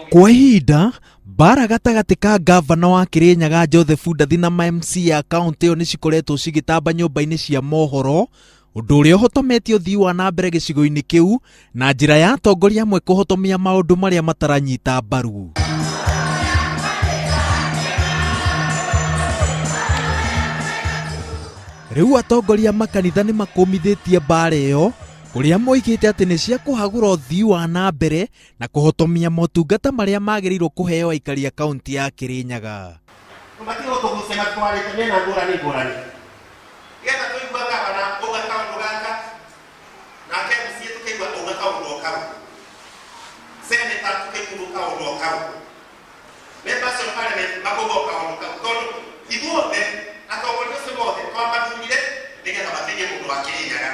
Kwa ihinda, mbara gatagatĩ ka ngavana wa Kĩrĩnyaga Joseph Ndathi na ma MCA a kaũntĩ ĩyo nĩ cikoretwo cigĩtamba nyũmba-inĩ cia mohoro, ũndũ ũrĩa ũhotometie ũthii wa na mbere gĩcigo-inĩ kĩu na njĩra ya atongoria amwe kũhotomia maũndũ marĩa mataranyita mbaru. Rĩu atongoria a makanitha nĩ makũmithĩtie mbaara ĩyo kũrĩa moigĩte atĩ nĩ cia kũhagũra ũthii wa na mbere na kũhotomia motungata marĩa magĩrĩirwo kũheo aikari a kaũntĩ ya Kĩrĩnyaga. Tũbatiĩ gũtũgucia matwarĩte mĩena ngũrani ngũrani nĩgetha tũigua gavana auga kaũndũ gaka nake MCA tũkaigua auga kaũndũ o kau, senator tũkaigua kaũndũ o kau, members of parliament makauga o kaũndũ kau, tondũ ithuothe atongoria acio mothe twamathurire nĩgetha mateithie mũndũ wa Kĩrĩnyaga.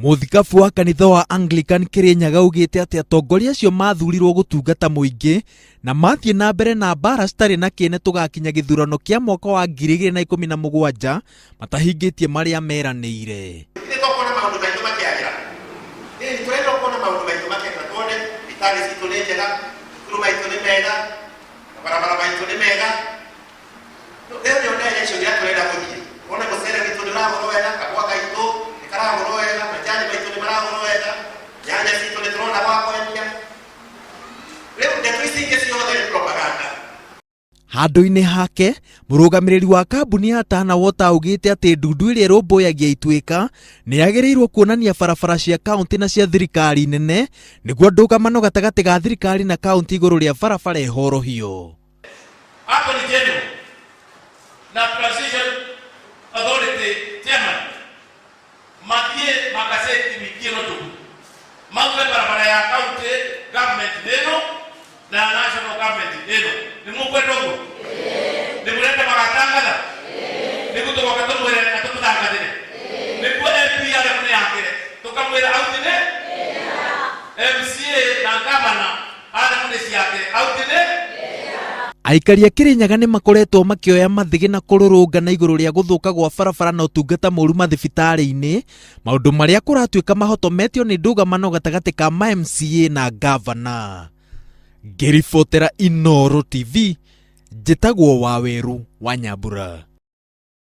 Mũthikabu wa kanitha wa Anglican Kĩrĩnyaga augĩte atĩ atongoria acio mathurirwo gũtungata mũingĩ na mathiĩ na mbere na mbara citarĩ na kĩene tũgakinya gĩthurano kĩa mwaka wa 2017 matahingĩtie marĩa meranĩire. Ithuĩ to kuona maũndũ maitũ makĩagĩra. Ĩĩ tũrenda o kuona maũndũ maitũ makĩagĩra, tuone thibitarĩ citũ nĩ njega, mathukuru maitũ nĩ mega, mabarabara maitũ nĩ mega. Ĩyo nĩyo direction ĩrĩa tũrenda gũthiĩ. Tuone mũcere witũ nĩ ũragũrwo wega, kahũa gaitũ nĩ karagũrwo wega, macani maitũ nĩ maragũrwo wega, nyanya citũ nĩ tũrona gwa kwendia. Rĩu ndeto ici ingĩ ciothe nĩ propaganda. Handũ-inĩ hake, mũrũgamĩrĩri wa kambuni ya Tana Water augĩte atĩ ndundu ĩrĩa ĩrũmbũyagia Ituĩka nĩ yagĩrĩirwo kuonania barabara cia kaunti na cia thirikari nene nĩguo ndũgamano gatagatĩ ga thirikari na kaunti igũrũ rĩa barabara ĩhorohio. Attorney General na Transition Authority Chairman mathiĩ makaceti wiki ĩno njũku mauge barabara ya county government nĩ ĩno na ya national government nĩ ĩno. Nĩ mũkwenda ũguo? Nĩ mũrenda magatangatha nĩguo tũgoka tũmwĩre na tũmũtangathĩre nĩguo MP aremwo nĩ yake tũkamwĩra auti nĩ MCA na gavana aremwo nĩ ciake auti nĩ. Aikari a Kĩrĩnyaga nĩ makoretwo makĩoya mathĩgĩ na kũrũrũngana igũrũ rĩa gũthũka gwa barabara na ũtungata mũru mathibitarĩ-inĩ, maũndũ marĩa kũratuĩka mahotometio nĩ ndũgamano gatagatĩ ka ma MCA na ngavana. Ngĩribotera Inooro TV, njĩtagwo Wawerũ wa Nyambura.